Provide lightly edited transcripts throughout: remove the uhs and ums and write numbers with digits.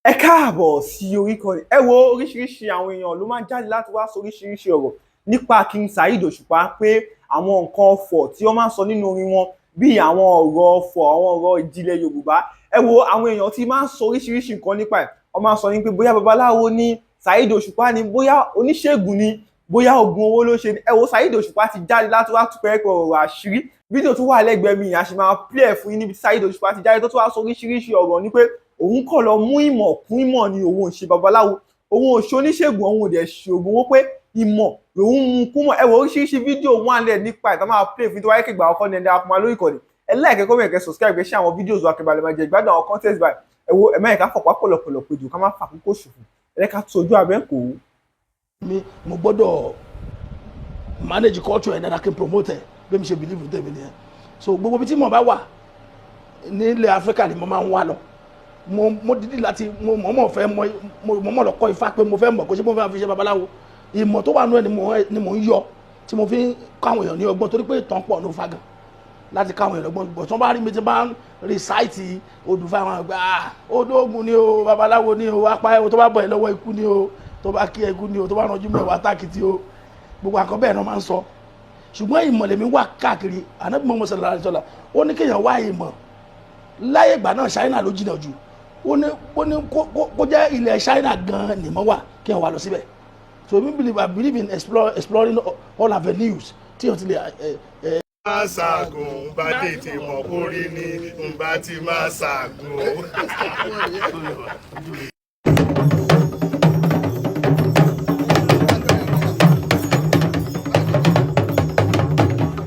Ẹ káàbọ̀ sí orí ìkànnì. Ẹ wo, oríṣiríṣi àwọn èèyàn ló máa ń jáde láti wá sọ oríṣiríṣi ọ̀rọ̀ nípa King Saheed Òṣùpá, pé àwọn nǹkan ọ̀fọ̀ tí wọ́n máa ń sọ nínú orin wọn, bíi àwọn ọ̀rọ̀ ọ̀fọ̀, àwọn ọ̀rọ̀ ìjìnlẹ̀ Yorùbá. Ẹ wo, àwọn èèyàn tí máa ń sọ oríṣiríṣi nǹkan nípa ẹ̀. Wọ́n máa ń sọ ní pé bóyá babaláwo ni Saheed Òṣùpá ni, bóyá oníṣègùn ni, bóyá oògùn owó ló ṣe ni. Ẹ wo, Saheed Òṣùpá ti jáde láti wá tú pẹ́ẹ́pẹ́ ọ̀rọ̀ àṣírí. Fídíò tó wà lẹ́gbẹ̀ẹ́ mi, a sì máa play ẹ̀ fún yín níbi tí Saheed Òṣùpá ti jáde tó tún wá sọ oríṣiríṣi ọ̀rọ̀ ní pé òun kọ̀ lọ mú ìmọ̀ kún ìmọ̀ ni, òun ò ṣe babaláwo, òun ò ṣe oníṣègùn, òun ò dẹ̀ ṣe oògùn owó, pé ìmọ̀ lòun mú kún mọ̀. Ẹ wo, oríṣiríṣi fídíò wà lẹ̀ nípa ẹ̀ tá máa play fún. Tó wáyé kégbà ọkọ ní ẹ̀dá akọ̀mọ́ lórí ìkànnì, ẹ like, comment, kẹ́ subscribe, kẹ́ share àwọn videos wa, kẹ́ bá lè máa jẹ ìgbádùn àwọn content báyìí. Ẹ wo, ẹ má yẹ ká fọ̀pá pọ̀lọpọ̀lọ péjọ, ká má fàkókò ṣòfò, ẹ ká tójú abẹ́ kò ó. Mi mo gbọ́dọ̀ manage culture ẹ̀ dáadáa kí n promote ẹ̀ bí mi ṣe believe tèmi nìyẹn. So gbogbo ibi tí mo bá wà nílẹ̀ Áfíríkà ni mo máa ń wá lọ. Mo dídì láti mo mọ̀ọ́mọ̀ fẹ́ mọ, mo mọ̀ọ́mọ̀ lọ kọ́ Ifá, pé mo fẹ́ mọ̀ kó ṣe mo fẹ́ fi ṣe babaláwo. Ìmọ̀ tó wà nú ẹ̀ ni mo ń yọ tí mo fi ń kọ́ àwọn èèyàn ní ọgbọ́n, torí pé ìtàn pọ̀ ní Ifá gan láti káwọn èèyàn lọ́gbọ́n. Bọ̀ tí wọ́n bá rí mi tí bá ń recite odù fáwọn àgbà, odóògùn ni o, babaláwo ni o, apá ẹ̀ tó bá bọ̀ ẹ́ lọ́wọ́ ikú ni o, tó bá kí ẹkú ni o, tó bá ranjú mẹ́wàá tákìtì o, gbogbo àkọ́ bẹ́ẹ̀ náà máa ń sọ. Ṣùgbọ́n ìmọ̀ lèmi wà káàkiri. Ànábì Muhammad sallallahu alaihi wasallam, ó ní kéèyàn wá ìmọ̀. Láyé ìgbà náà, China ló jìnnà jù. Ó ní kó jẹ́ ilẹ̀ China gan-an nìmọ̀ wà, kéèyàn wà lọ síbẹ̀. So èmi believe, I believe in exploring all avenues tí yóò ti lè. Máa ṣàgùn bá tètè mọ̀ kórí ni n bá ti máa ṣàgùn.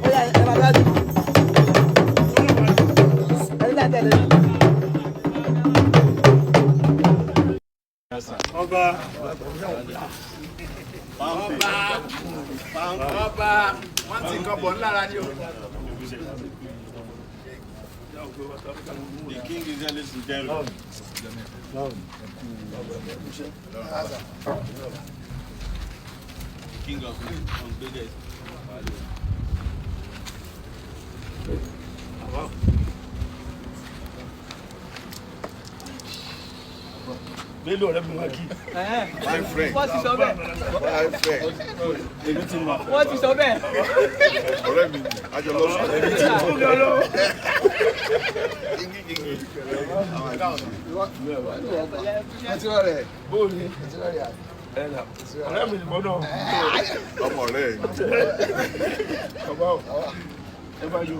Oya, ẹ máa dájú. Ẹni náà tẹ̀lé mi. Ọba. Ọba, wọ́n ti nǹkan bọ̀ ńlára ni o. The king is here, ladies and gentlemen. The king of Gbede. Bello, ọ̀rẹ́ mi wá kí. My friend. Wọ́n ti sọ bẹ́ẹ̀. My friend. Wọ́n ti sọ bẹ́ẹ̀. Ọ̀rẹ́ mi, àjọ lọ sùn. Èmi ti mọ̀. Wọ́n ti rọrẹ̀. Bóòlù. Wọ́n ti rọrẹ̀. Ọ̀rẹ́ mi nìbọn náà. Ọmọ ọ̀rẹ́ ẹ̀. Bàbá o, ẹ bá yọ,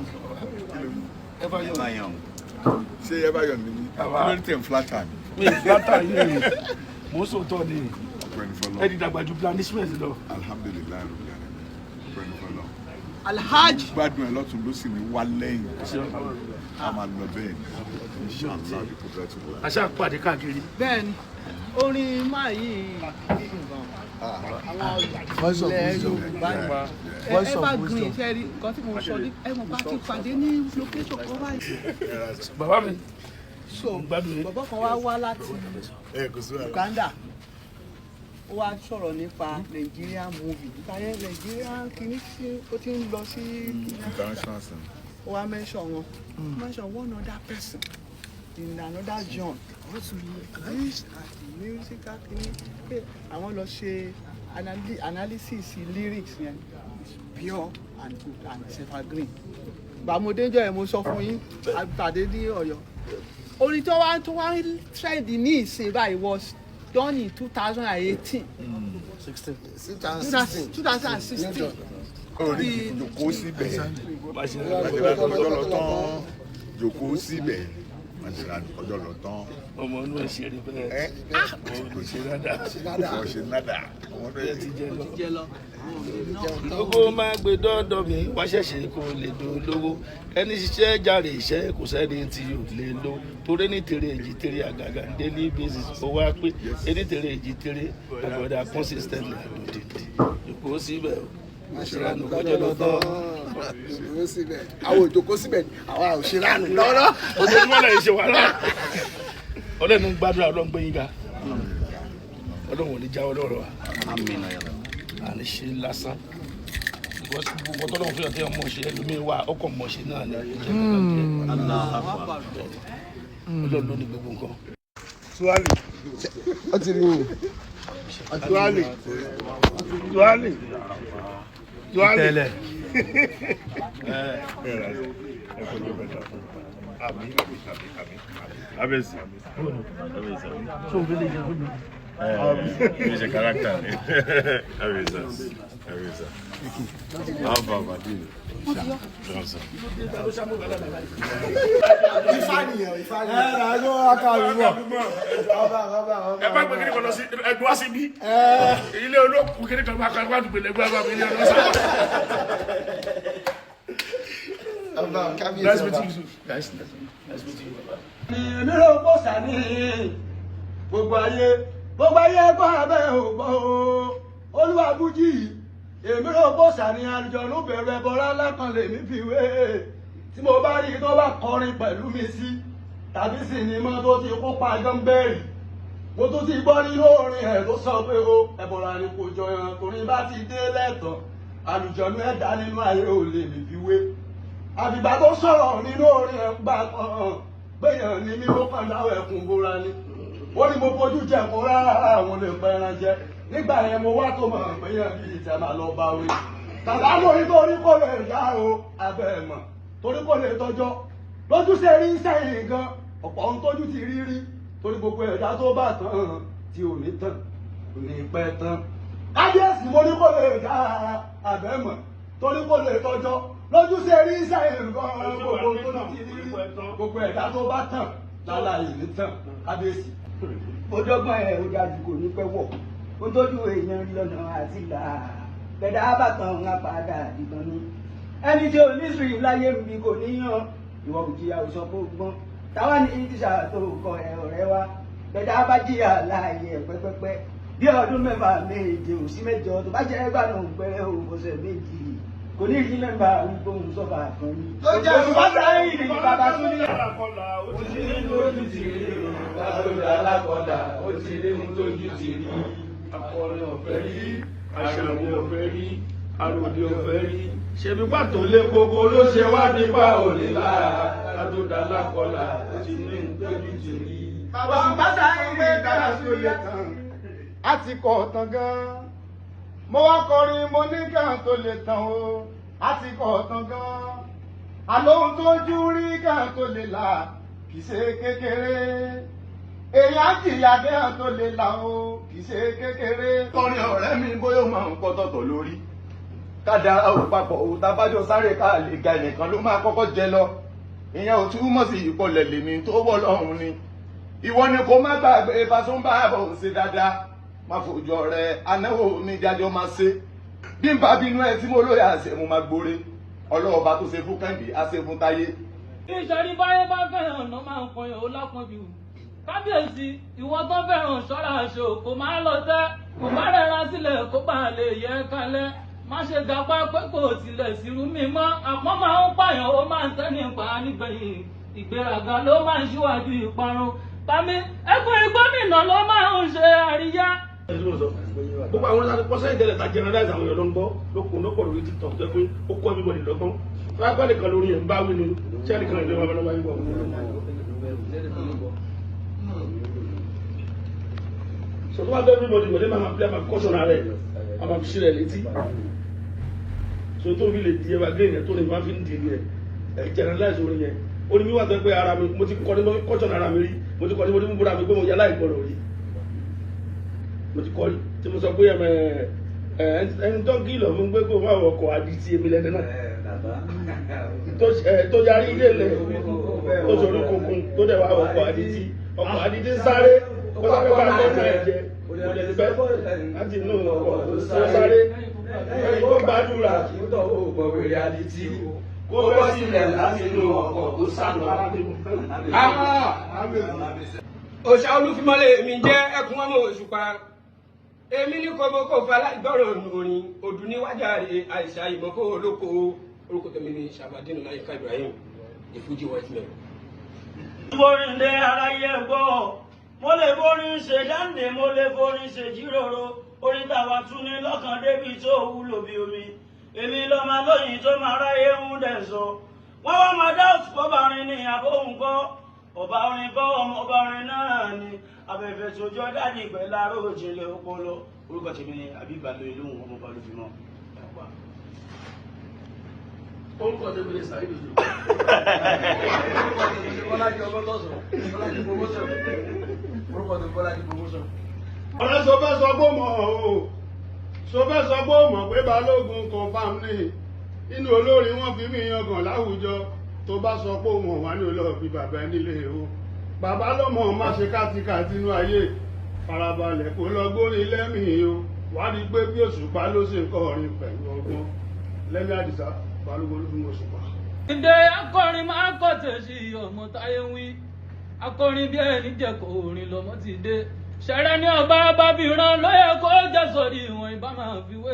ẹ bá yọ. Ṣé ẹ bá yọ̀ mí ní? Kí ló ní tẹ̀ ń flatter mi? Mi ìfúlátà yìí, mò ń sòótọ́ ni. Ọpẹ́ ní fọlọ́. Ẹ ti dàgbà ju planishment lọ. Alhamdulillahi rabbil alamin. Ọpẹ́ ní fọlọ́. Alhaji. Gbádùn ẹ lọ́tún ló sì ní wá lẹ́yìn. A máa lọ bẹ́ẹ̀ ni. Inshallah, the progress will. Àṣà pàdé káàkiri. Bẹ́ẹ̀ni, orin máa yìí dùn gan. Àwọn ilẹ̀ Yorùbá ni. Voice of Evergreen wisdom. ṣe rí nǹkan tí mo sọ ní ẹ̀wọ̀n bá ti pàdé ní location kan báyìí. Bàbá mi. So Gbádùn yín. bàbá kan wá wá láti Ẹ kò sí wàhálà. Uganda. Ó wá sọ̀rọ̀ nípa Nigerian movie. Nípa yẹn, Nigerian kìíní tí ó ti ń lọ sí International cinema. Ó wá mention wọn. Mention one other person in another genre. This are the musical kìíní pé àwọn lọ ṣe analysis lyrics yẹn is pure and good and it's evergreen. Gbàmọdéjọ yẹn, mo sọ fún yín, àpàdé ní Ọ̀yọ́. Orin tó wá trend ní ìsìn báyìí was done in 2018. 16. 2016. 2016. Orí jòkó síbẹ̀. Màjèlá ọjọ́ lọ tán. Jòkó síbẹ̀. Màjèlá ọjọ́ lọ tán. Ọmọ inú ẹ ṣeré bẹ́ẹ̀. Ẹ Kò ṣe dáadáa. kò ṣe nádà. Ọmọ náà Ti jẹ lọ. Jẹ lọ. Lógo máa gbé dọ́dọ̀ mi wá ṣẹ̀ṣẹ̀ kó lè dolówó. Ẹni ṣiṣẹ́ jàre iṣẹ́, kò sẹ́ni tí yóò lè lo, torí ní tèrè èjì tèrè àgàgà daily basis ó wá pé ẹni tèrè èjì tèrè àgbọ̀dà consistently àdòdìdì ìkó síbẹ̀ o, àṣíránù kọjọ́ lọ tán. Ìjókòó síbẹ̀. Àwọn òjòkó síbẹ̀ ni àwa ò ṣe ránù lọ́rọ́. Ojoojúmọ́ náà ṣe wàhálà. Ọlọ́run ń gbàdúrà, Ọlọ́run gbé yín ga, Ọlọ́run ò ní jáwọ́ lọ́rọ̀ wa, àní ṣe lásán, because gbogbo tọ́lọ́run fún yàn tí wọ́n mọ̀ ṣe, ẹlòmíín wà ọkọ̀ mọ̀ ṣe náà ni. Ọlọ́run ló ní gbogbo nǹkan. Tuale. Ó ti rí yín. Tuale. Tuale. Tuale. Tẹ́lẹ̀. Abesi. Abesi. Mi ṣe character ni. Abesi. Abesi. Alpha Madini. Johnson. Ifá nìyẹn, Ifá nìyẹn. Ẹ ẹ ló akáwé wọ̀. Ẹ bá gbé kiri kan lọ sí ẹgbẹ́ wá síbí. Ilé olókùn kiri kan bá kan wá dùgbò lẹ́gbẹ́ wá ilé olóṣà. Ọba kábíyèsí Nice ọba. meeting you. Nice, nice meeting you. Èmi ló kó sani gbogbo ayé, gbogbo ayé kọ́ abẹ́ ògbọ́ o. Olúwa Bújì, èmi ló kó sani àlùjọ̀nú bẹ̀rù ẹbọra lákan lèmi fi wé. Tí mo bá rí i tó bá kọrin pẹ̀lú mi sí tàbí sinimá tó ti kópa gánbẹ́rì, mo tún ti gbọ́ nínú orin ẹ̀ tó sọ pé o ẹbọra ni kò jọyàn, torí bá ti dé lẹ́tàn àlùjọ̀nú ẹ̀dá nínú ayé ò lè mi fi wé. Àfìgbà tó sọ̀rọ̀ nínú orin ẹ̀ ń gbà kan gbẹ̀yàn ni mí, ó kàn dáwọ̀ ẹ̀kún bóra ni. Ó ní mo fojú jẹ̀kún rárá, àwọn lè pẹ́ ẹran jẹ. Nígbà yẹn mo wá tó mọ̀ gbẹ̀yàn bí ìtẹ̀ máa lọ bá wí. Bàbá mo ní torí kò lè dá o abẹ́ ẹ̀ mọ̀, torí kò lè tọ́jọ́ lójúṣe rí sẹ́yìn gan, ọ̀pọ̀ ohun tójú ti rí rí, torí gbogbo ẹ̀dá tó bá tán tí ò ní tán kò ní pẹ́ tán. Kábíyèsí mo ní kò lè dá abẹ́ mọ̀, torí kò lè tọ́jọ́ lójúṣe rí sẹ́yìn gan, gbogbo ohun tójú ti rí rí, gbogbo ẹ̀dá tó bá tàn láláì ní tàn. Kábíyèsí. Ó dọ́gbọ́n ẹ̀, ó dájú kò ní pẹ́ wọ̀. Ó tójú èèyàn rí lọ́nà àti là bẹ̀dá bàtàn ń padà dìgbọ́n ni. Ẹni tí ò ní sùúrù láyé mi kò ní yàn. Ìwọ ò jìyà, ò sọ pé ó gbọ́n. Táwa ní tíṣà tó kọ ẹ ọ̀rẹ́ wa. Bẹ̀dá bá jìyà láàyè ẹ̀ pẹ́pẹ́pẹ́ bí ọdún 6 7 ò sí 8, tó bá jẹ́ gbàdùn pẹ́rẹ́ ò fọṣẹ̀ 2, kò ní rí mẹ́mbà wípé òun sọ́fà kan ní. Òṣùpá sáyìn ní bàbá Súlẹ̀. Ó ti rí lójú ti rí o, látọ̀dọ̀ alákọ̀ọ́dà, ó ti rí ohun tójú ti rí. Akọrin ọ̀fẹ́ rí, aṣàwọ̀ ọ̀fẹ́ rí, aròdì ọ̀fẹ́ rí. Ṣebí pàtó lé koko ló ṣe wá nípa òní lára. Látọ̀dọ̀ alákọ̀ọ́dà, ó ti rí ohun tójú ti rí. Bàbá sọ pé dára sí olè tán, a ti kọ̀ ọ̀tàn gan. Mo wá kọrin, mo ní kàn tó lè tán o, a ti kọ̀ ọ̀tàn gan. Àlóhun tójú rí kàn tó lè là kì í ṣe kékeré. Èèyàn á jìyà kàn tó lè là o, kì í ṣe kékeré. Kọrin ọ̀rẹ́ mi bóyá ó máa ń pọ́ tọ̀tọ̀ lórí. Kádàrá ò papọ̀ ò, tábàjọ sáré ká lè ga, ẹnìkan ló máa kọ́kọ́ jẹ lọ. Ìyẹn ò túmọ̀ sí ìkọlẹ̀ lèmi tó wọ́ lọ́hùn ni. Ìwọ ni kò má gbàgbé Pasuma bò ṣe dáadáa. Má fojú ọ̀rẹ́ anáwó mi jájọ́ máa ṣe. Bí n bá bínú ẹ tí mo lóye àṣẹ mo máa gbóre. Ọlọ́ọ̀bá tó ṣe fún Kẹ́hìndé á ṣe fún Táyé. Ìṣẹ̀rí báyé bá fẹ́ràn ọ̀nà máa ń kọyàn ó lápọ̀jù. Kábíyèsí, ìwọ tó fẹ́ràn ṣọ́ra aṣọ kò máa lọ tẹ́, kò má rẹra sílẹ̀ kó bá lè yẹ kalẹ̀. Má ṣe gapá pé kò tilẹ̀ sírú mi mọ́. Àpọ́n máa ń pààyàn, ó máa ń tẹ́ nípa nígbẹ̀yìn. Ìgbéraga ló máa ń ṣíwájú ìparun. Tàmí ẹkùn ìgbómìnà ló máa ń ṣe àríyá. Gbogbo àwọn ọ̀nà pọ́sẹ́ ìtẹ̀lẹ̀ ta generalize àwọn èèyàn ló ń gbọ́ ló kó ló pọ̀ lórí TikTok tó yẹ pé ó kọ́ everybody lọ́gbọ́n. Rágbá nìkan lórí ẹ̀ ń bá wí ni ṣé ẹnìkan ìlú ọba lọ́wọ́ wíwọ̀. So tó bá fẹ́ everybody wọlé máa fi máa kọ́ṣọ̀nà rẹ̀, a máa fi ṣí rẹ̀ létí. So tó fi lè di evergreen yẹn tó ní máa fi ń di yẹn ẹ̀ generalize orin yẹn. Orin mi wà tó pé ara mi mo ti kọ́ ní mo fi kọ́ṣọ̀nà ara mi rí, mo ti kọ́ ní mo ti mú búra mi pé mo yẹ aláìgbọràn rí, mo ti kọ́ rí tí mo sọ pé ẹni tó kìlọ̀ fún pé kó má wọkọ̀ àdìtì èmi lẹ́nu náà tó yarí ilé lẹ̀ tó sọ̀rọ̀ kunkun tó dẹ̀ wá ọkọ̀ àdìtì, ọkọ̀ àdìtì ń sáré ó sáré bá lọ́nà ẹ̀jẹ̀ kò dẹ̀ pẹ́ láti inú ọkọ̀ tó sáré ẹni tó gbàdúrà Kó bọ́ sílẹ̀ láti inú ọkọ̀ tó sá lọ. Òòṣà olúfimọ́lẹ̀ mi jẹ́ ẹkùn ọmọ Òṣùpá. Èmi ní kòbókò faláìgbọràn orin odù níwájàre àìsà ìmọ̀kó olóko. Orúkọ tèmi ní Sàbàdínù Láyínká Ibrahim, the Fuji white man. Borin dé aráyé gbọ́, mo lè borin ṣe dáǹdè, mo lè forin ṣe jíròrò. Orin tàwa tún ní lọ́kàn débi tó wúlò bí omi. Èmi lọ́mọ lóyìn tó máa ráyé ń dẹ̀ sọ. Wọ́n wá máa dá òtún bọ́ba orin ní àbóhùn kọ́. Ọba orin kọ́, ọmọ ọba orin náà ni. Afẹ́fẹ́ sojú ọ̀dà ní ìpẹ́lá arójìnlẹ̀ ọpọlọ. Orúkọ tèmi ni Habib Aloyelóhùn ọmọ Balófimọ. Ẹ̀pà. Orúkọ tèmi ni Saheed Òṣùpá. Orúkọ tèmi ni Bọ́lájí Ọlọ́tọ̀sán. Bọ́lájí Promotion. Orúkọ tèmi Bọ́lájí Promotion. Ọ̀rẹ́ sọ fẹ́ sọ pé mọ̀ o, sọ fẹ́ sọ pé mọ̀ pé Balógun confam ní inú olórin wọn fi mí yangàn láwùjọ. Tó bá sọ pé mọ̀ wá ní olóòbí bàbá ẹ nílé o, bàbá lọ́mọ má ṣe kátikáti inú ayé, farabalẹ̀ kó lọ gbórin lẹ́mìí o, wá rí i pé bí Òṣùpá ló ṣe ń kọrin pẹ̀lú ọgbọ́n. Lẹ́mí Àdìsá, Balógun ló fi mọ̀ Òṣùpá. Ìdè akọrin máa kọ́ tẹ̀sí ọmọ táyé ń wí. Akọrin bí ẹni jẹ̀kọ̀ orin lọ́mọ ti dé. Ṣẹ̀rẹ̀ ní ọba bábìrán ló yẹ kó jẹ́ sọ̀rí ìwọ̀n ìbá máa fi wé.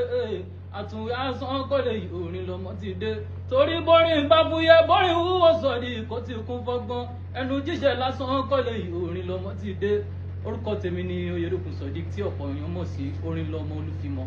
Àtúnwé asán kò lè yí orin lọ́mọ ti dé. Torí borin bá fúyẹ́ borin wúwo sọ̀rí kó ti kún fọ́gbọ́n. Ẹnu jíṣẹ́ lásán kò lè yí orin lọ́mọ ti dé. Orúkọ tèmi ni Oyèdókun Sodiq tí ọ̀pọ̀ èèyàn mọ̀ sí orin lọ́mọ Olúfimọ.